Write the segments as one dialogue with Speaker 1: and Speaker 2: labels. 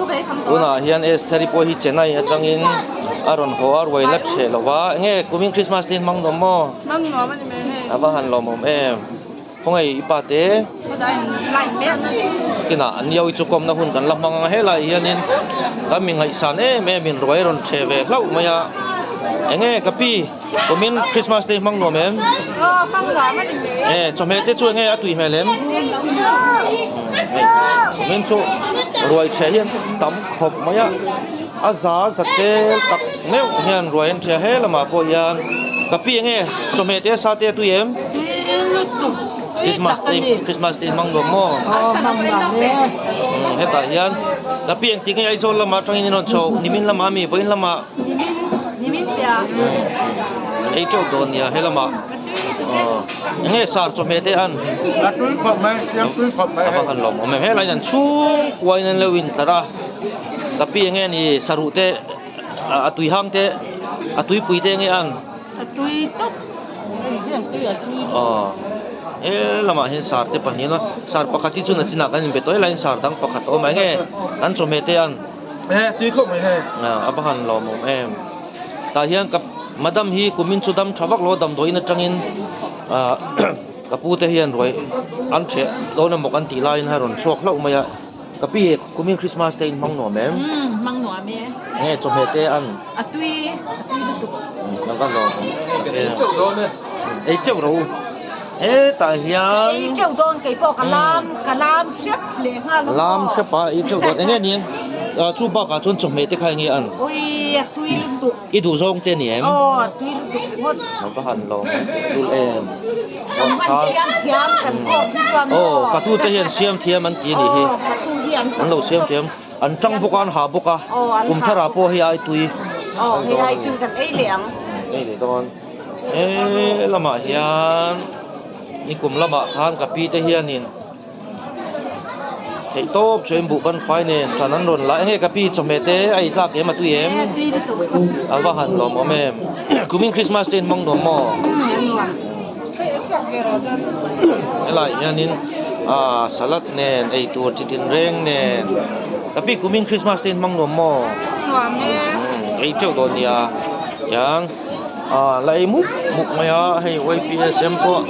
Speaker 1: Tunah hian Estheri pawh hi Chennai atangin a rawn haw a, ruai la ṭheh lo va. Enge kumin Christmas te hi an hmang nuam maw?
Speaker 2: Hmang nuam a ni mai hei.
Speaker 1: A va han lawmawm em. Khawngaih i pa te. Kinah an Yau chu kawmna hun kan la hmang ang a, helaiah hianin kan mi ngaihsan em em in ruai rawn ṭheh ve hlauh mai a. Enge ka pi kumin Christmas te hi hmang nuam em?
Speaker 2: Aw hmang nuam a ni mai.
Speaker 1: E chawhmeh te chu enge a tui hmel em? Hei kumin chu ruai ṭheh hian tam khawp mai a, a za za tel tak meuh hian ruai an ṭheh a, he lamah pawh hian ka pi enge chawhmeh te sa te a tui em? Christmas te Christmas te hmang nuam maw? Hetah hian ka pi engtik nge Aizawl lamah atangin in rawn chho nimin lamah ami vawiin lamah
Speaker 2: nimin piah
Speaker 1: ei teuh dawn nia he lamah eng nge sar chawhmeh te an
Speaker 3: a tui khawp mai a tui khawp mai
Speaker 1: a va han lawm awm em helai hian chhung kuain an lo intlar a ka pi eng nge ni saruh te a tui hang te a tuipui te eng nge an
Speaker 2: A tui tawp
Speaker 1: Aw he lamah hian sar te pahnih a sar pakhat hi chu nachinah kan inbe tawh helaiin sar dang pakhat a awm a enge an chawhmeh te an
Speaker 3: e tui khawp mai hei
Speaker 1: a va han lawmawm em tah hian ka madam hi kumin chu dam tha vak lo a damdawiin atangin ah ka pu te hian ruai an ṭheh dawn emaw kan tih laiin a rawn chhuak hlauh mai a. Ka pi kumin Christmas te in hmang nuam em?
Speaker 2: Umm hmang nuam e.
Speaker 1: Nge chawhmeh te an?
Speaker 2: A tui, a tui lutuk.
Speaker 1: Ka va lawm awm tak em. Ei teuh dawn e. Ei teuh ro. Hetah hian.
Speaker 2: Ei teuh dawn kei pawh ka lam, ka lam hrep leh nghal a maw.
Speaker 1: Lam hrep a, ei teuh dawn. Enge ni? Chu bakah chuan chawhmeh te kha enge an?
Speaker 2: Ui a tui lutuk.
Speaker 1: I duh zawng te ni em?
Speaker 2: Aw a tui lutuk ringawt.
Speaker 1: Ka va han lawm awm teh lul em.
Speaker 2: Kan hman siam thiam kan pawh hi chuan maw.
Speaker 1: Aw fatu te hian siam thiam an ti a nih hi.
Speaker 2: Aw fatu hi an
Speaker 1: An lo siam thiam. An tang bawk a an ha bawk a.
Speaker 2: Aw an ha.
Speaker 1: Kum tharah pawh hei ai tui.
Speaker 2: Aw hei ai tui kan ei leh ang.
Speaker 1: Ei leh dawn. He lamah hian nikum lamah khan ka pi te hianin Theih tawp chu in buh ban fai nen tan an rawn la enge ka pi chawhmeh te a ei tlak em a tui em a va han lawm awm em kumin Christmas te in hmang nuam maw helai hianin ah salad nen ei tur chi tin reng nen ka pi kumin Christmas te in hmang nuam maw ei teuh dawn nia hian ah la ei mup mup mai a hei ypsm pawh.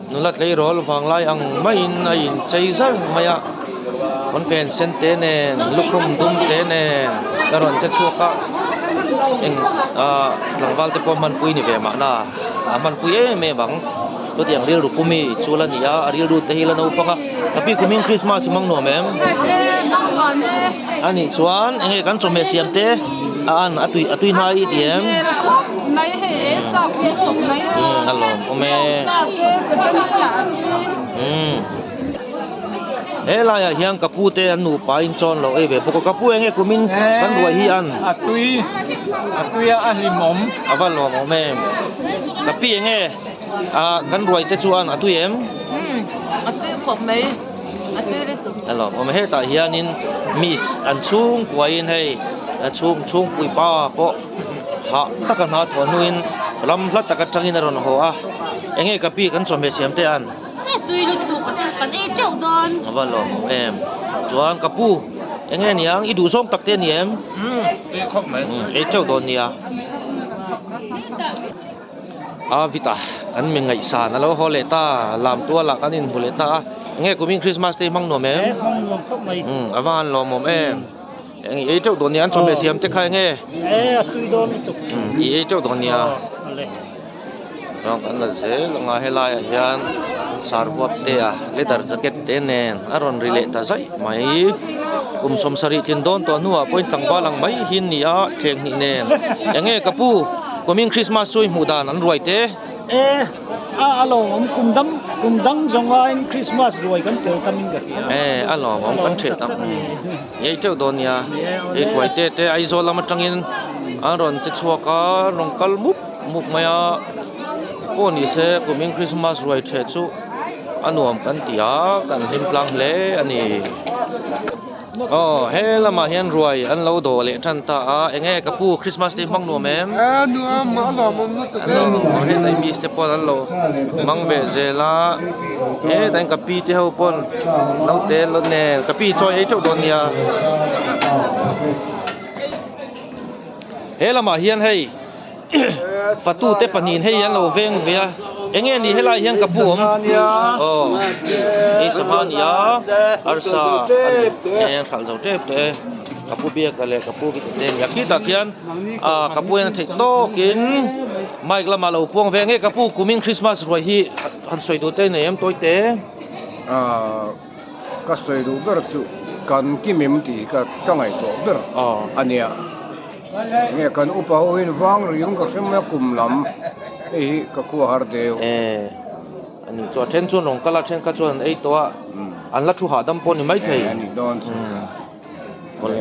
Speaker 1: Nula tleirawl vanglai ang maiin a inchei zar mai a, pawnfen sen te nen lukhum dum te nen a rawn che chhuak a, eng ah tlangval te pawh hmanpui ni ve mahna a hmanpui em em ang chutiang rilru pumi chu la ni a, a rilru te hi la naupang a, ka pi kumin Christmas hi hmang nuam em? A nih chuan enge kan chawhmeh siam te a an a tui a tui hnai i ti em? A lawm awm e. He laiah hian ka pu te an nupa in chawn lo ei ve bawk a ka pu enge kumin kan ruai hi an
Speaker 3: a tui a tui a a hlimawm
Speaker 1: a va lawm awm em ka pi enge a kan ruai te chuan a tui em
Speaker 2: a tui khawp mai a tui lutuk
Speaker 1: a lawm awm e hetah hianin miss an chhungkuain hei a chhung chhungpui pa pawh hah taka hna thawh hnuin ram hla tak atangin a rawn haw a enge ka pi kan chawhmeh siam te an
Speaker 2: e tui lutuk kan ei teuh dawn
Speaker 1: a va lawm awm em chuan ka pu enge niang i duh zawng tak te a ni em
Speaker 3: umm tui khawp mai
Speaker 1: ei teuh dawn nia. A vit a kan mi ngaihsan a lo haw leh ta lam tual ah kan inhmu leh ta a enge kumin Christmas te hi hmang nuam em
Speaker 4: e hmang nuam khawp mai
Speaker 1: umm a va han lawmawm em eng i ei teuh dawn nia an chawhmeh siam te kha enge
Speaker 4: e a tui dawn lutuk
Speaker 1: umm i ei teuh dawn nia
Speaker 4: aw awle
Speaker 1: chuan kan la zel ang a helai ah hian sarhuap te a leather jacket te nen a rawn ri leh ta zaih mai kum 70 tlin dawn tawh hnuah pawhin tlangval ang mai hi an ni a thleng hnih nen enge ka pu kumin Christmas chu i hmuh dan an ruai te.
Speaker 4: E a a lawmawm kum dang kum dang zawng aiin Christmas ruai kan tel tam in ka hria.
Speaker 1: E a lawmawm kan ṭheh tam ngei teuh dawn nia hei hruai te te Aizawl lam atangin an rawn che chhuak a rawn kal mup mup mai a pawh ni se kumin Christmas ruai ṭheh chu a nuam kan ti a kan hlim tlang hle a ni. Aw he lamah hian ruai an lo dawh leh tan ta a enge ka pu Christmas te hi hmang nuam em?
Speaker 3: E nuam a lawmawm lutuk
Speaker 1: e. Aw hetlai miss te pawh an lo hmang ve zel a hetlai ka pi te ho pawn naute lo nen ka pi chawi ei teuh dawn nia. He lamah hian hei fatu te pahnihin hei an lo veng ve a eng nge ni helai hian ka pu awm aw hei sangha a ni a arsa a ni e hralh zo tep tawh e ka pu biaka leh ka pu te a ni a khitah khian ah ka pu hian a theih tawkin mic lamah lo puang ve nge ka pu kumin christmas ruai hi han sawi duh te a nei em tawi te.
Speaker 5: Ka sawi duh ber chu kan kimim tih hi ka ka ngaihtuah ber a nia. Enge kan upa ho hian vang riang ka hre mai a kum lam hei hi ka khua har deuh.
Speaker 1: E ani chu a then chuan rawn kal a then kha chuan an ei tawh a an la thu hahdam pawh a ni maithei.
Speaker 5: E a nih dawn chu.
Speaker 1: Awle.